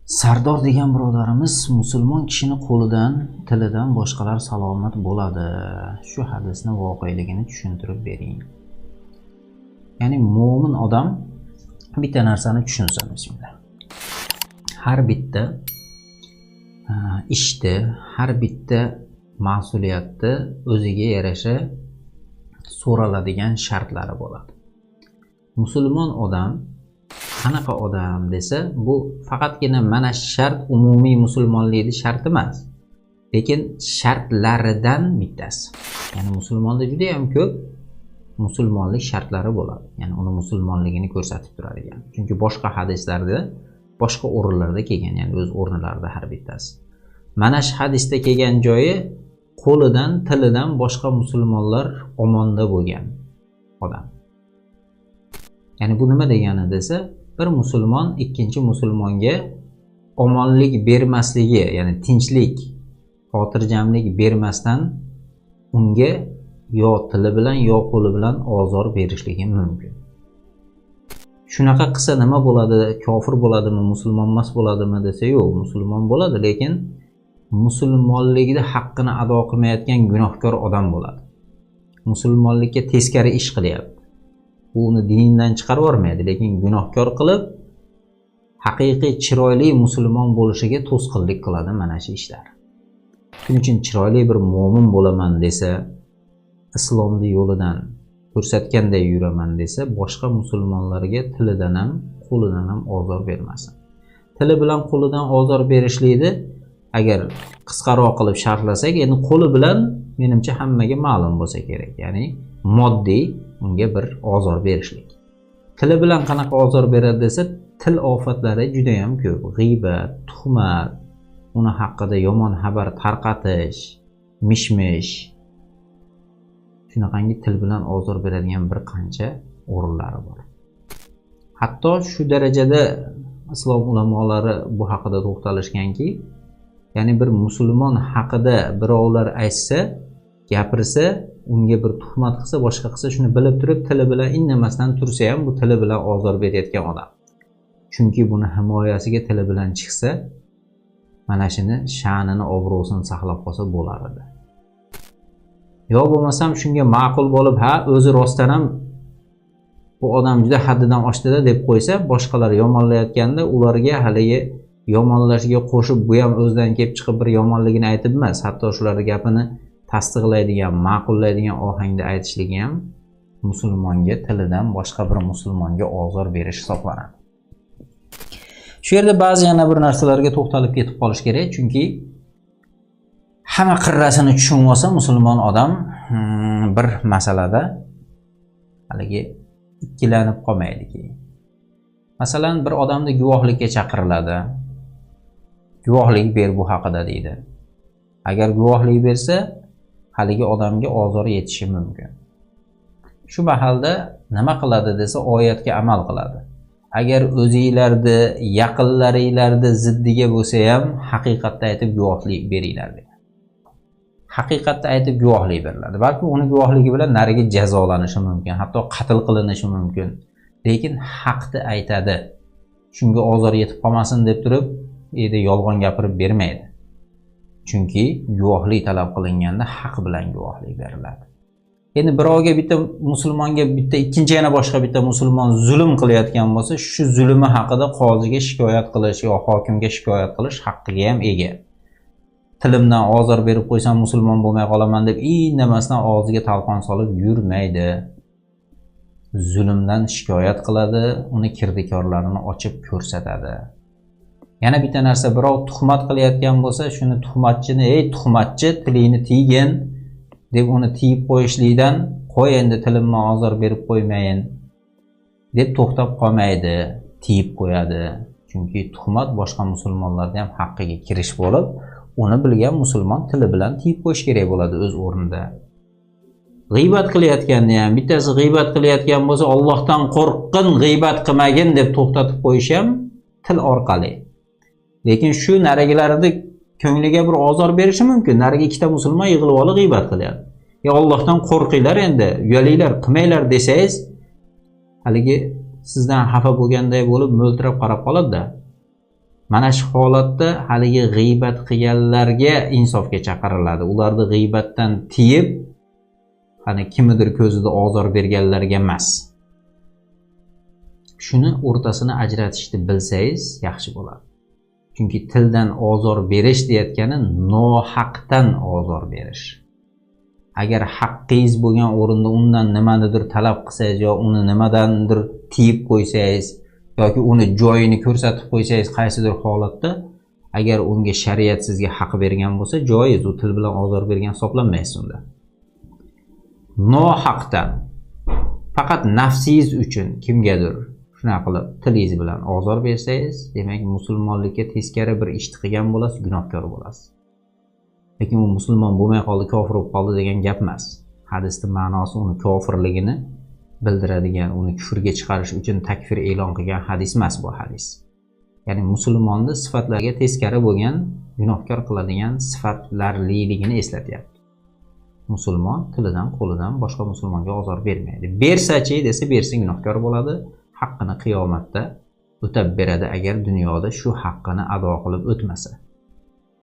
Sardor degan birodarimiz musulmon kishini qo'lidan, tilidan boshqalar salomat bo'ladi. Shu hadisni voqeligini tushuntirib bering. Ya'ni mo'min odam bitta narsani tushunsin, bismillah. Har bitta ishni, har bitta mas'uliyatni o'ziga yarasha so'raladigan shartlari bo'ladi. Musulmon odam qanaqa odam desa, bu faqatgina mana shart umumiy musulmonlikni sharti emas, lekin shartlaridan bittasi. Ya'ni musulmonda juda ham ko'p musulmonlik shartlari bo'ladi. Ya'ni uni musulmonligini ko'rsatib turadigan. Chunki boshqa hadislarda, boshqa o'rinlarda kelgan, ya'ni o'z o'rinlarida har bittasi. Mana shu hadisda kelgan joyi qo'lidan, tilidan boshqa musulmonlar omonda bo'lgan odam. Ya'ni bu nima degani desa, bir musulmon ikkinchi musulmonga omonlik bermasligi, ya'ni tinchlik, xotirjamlik bermasdan unga yo tili bilan yo qo'li bilan ozor berishligi mumkin. Shunaqa qilsa nima bo'ladi? Kofir bo'ladimi, musulmon emas bo'ladimi desa, yo'q, musulmon bo'ladi, lekin musulmonligida haqqini ado qilmayotgan gunohkor odam bo'ladi. Musulmonlikka teskari ish qilyapti. Bu uni dindan chiqarib yubormaydi, lekin gunohkor qilib, haqiqiy chiroyli musulmon bo'lishiga to'sqinlik qiladi mana shu ishlar. Shuning uchun chiroyli bir mo'min bo'laman desa, islomni yo'lidan ko'rsatganday yuraman desa, boshqa musulmonlarga tilidan ham, qo'lidan ham ozor bermasin. Tili bilan qo'lidan ozor berishlikni agar qisqaroq qilib sharhlasak, endi qo'li bilan menimcha hammaga ma'lum bo'lsa kerak, ya'ni moddiy unga bir ozor berishlik. Tili bilan qanaqa ozor beradi desa, til ofatlari juda ham ko'p. G'iybat, tuhmat, uni haqida yomon xabar tarqatish, mish-mish, shunaqangi til bilan ozor beradigan bir qancha o'rinlari bor. Hatto shu darajada islom ulamolari bu haqida to'xtalishganki, ya'ni bir musulmon haqida birovlar aytsa, gapirsa, unga bir tuhmat qilsa, boshqa qilsa, shuni bilib turib tili bilan indamasdan tursa ham bu tili bilan ozor berayotgan odam. Chunki buni himoyasiga tili bilan chiqsa, mana shuni sha'nini, obro'sini saqlab qolsa bo'lar edi. Yo bo'lmasam shunga ma'qul bo'lib, ha, o'zi rostdan ham bu odam juda haddidan oshdida deb qo'ysa, boshqalar yomonlayotganda ularga haligi yomonlashga qo'shib bu ham o'zidan kelib chiqib bir yomonligini aytib emas, hatto shularni gapini tasdiqlaydigan, ma'qullaydigan ohangda aytishligi ham musulmonga tilidan boshqa bir musulmonga ozor berish hisoblanadi. Shu yerda ba'zi yana bir narsalarga to'xtalib ketib qolish kerak, chunki hamma qirrasini tushunib olsa musulmon odam bir masalada haligi ikkilanib qolmaydi keyin. Masalan, bir odamni guvohlikka chaqiriladi. Guvohlik ber bu haqida deydi. Agar guvohlik bersa, haligi odamga ozor yetishi mumkin. Shu mahalda nima qiladi desa, oyatga amal qiladi. Agar o'zinglarni, yaqinlaringlarni ziddiga bo'lsa ham haqiqatni aytib guvohlik beringlar deydi. Haqiqatni aytib guvohlik beriladi. Balki uni guvohligi bilan narigi jazolanishi mumkin, hatto qatl qilinishi mumkin. Lekin haqni aytadi. Shunga ozor yetib qolmasin deb turib, endi yolg'on gapirib bermaydi. Chunki guvohlik talab qilinganda haq bilan guvohlik beriladi. Endi birovga, bitta musulmonga bitta ikkinchi yana boshqa bitta musulmon zulm qilayotgan bo'lsa, shu zulmi haqida qoziga shikoyat qilish yo hokimga shikoyat qilish haqqiga ham ega. Tilimdan ozor berib qo'ysam musulmon bo'lmay qolaman deb indamasdan og'ziga talqon solib yurmaydi. Zulmdan shikoyat qiladi, uni kirdikorlarini ochib ko'rsatadi. Yana bitta narsa, birov tuhmat qilayotgan bo'lsa, shuni tuhmatchini, ey tuhmatchi, tilingni tiygin deb uni tiyib qo'yishlikdan, qo'y endi tilimni ozor berib qo'ymayin deb to'xtab qolmaydi, tiyib qo'yadi. Chunki tuhmat boshqa musulmonlarning ham haqqiga kirish bo'lib, uni bilgan musulmon tili bilan tiyib qo'yish kerak bo'ladi o'z o'rnida. G'iybat qilayotganda ham, bittasi g'iybat qilayotgan bo'lsa, Allohdan qo'rqqin, g'iybat qilmagin deb to'xtatib qo'yish ham til orqali. Lekin shu narigilarni ko'ngliga bir ozor berishi mumkin. Narigi ikkita musulmon yig'ilib olib g'iybat qilyapti. Ya Allohdan qo'rqinglar endi, uyalinglar, qilmanglar desangiz, haligi sizdan xafa bo'lganday bo'lib mo'ltirab qarab qoladi-da. Mana shu holatda haligi g'iybat qilganlarga insofga chaqiriladi. Ularni g'iybatdan tiyib, hani kimnidir ko'zida ozor berganlarga emas. Shuni o'rtasini ajratishni bilsangiz yaxshi bo'ladi. Chunki tildan ozor berish deyotgani nohaqdan ozor berish. Agar haqqingiz bo'lgan o'rinda undan nimanidir talab qilsangiz yo uni nimadandir tiyib qo'ysangiz yoki uni joyini ko'rsatib qo'ysangiz qaysidir holatda, agar unga shariat sizga haq bergan bo'lsa, joiz, u til bilan ozor bergan hisoblanmaysiz unda. Nohaqdan faqat nafsingiz uchun kimgadir shunaqa qilib tilingiz bilan ozor bersangiz, demak musulmonlikka teskari bir ishni qilgan bo'lasiz, gunohkor bo'lasiz. Lekin u musulmon bo'lmay qoldi, kofir bo'lib qoldi degan gap emas. Hadisning ma'nosi uni kofirligini bildiradigan, uni kufrga chiqarish uchun takfir e'lon qilgan hadis emas bu hadis. Ya'ni musulmonni sifatlariga teskari bo'lgan, gunohkor qiladigan sifatlarliligini eslatyapti. Musulmon tilidan, qo'lidan boshqa musulmonga ozor bermaydi. Bersachi desa, bersin, gunohkor bo'ladi, haqqini qiyomatda o'tab beradi agar dunyoda shu haqqini ado qilib o'tmasa.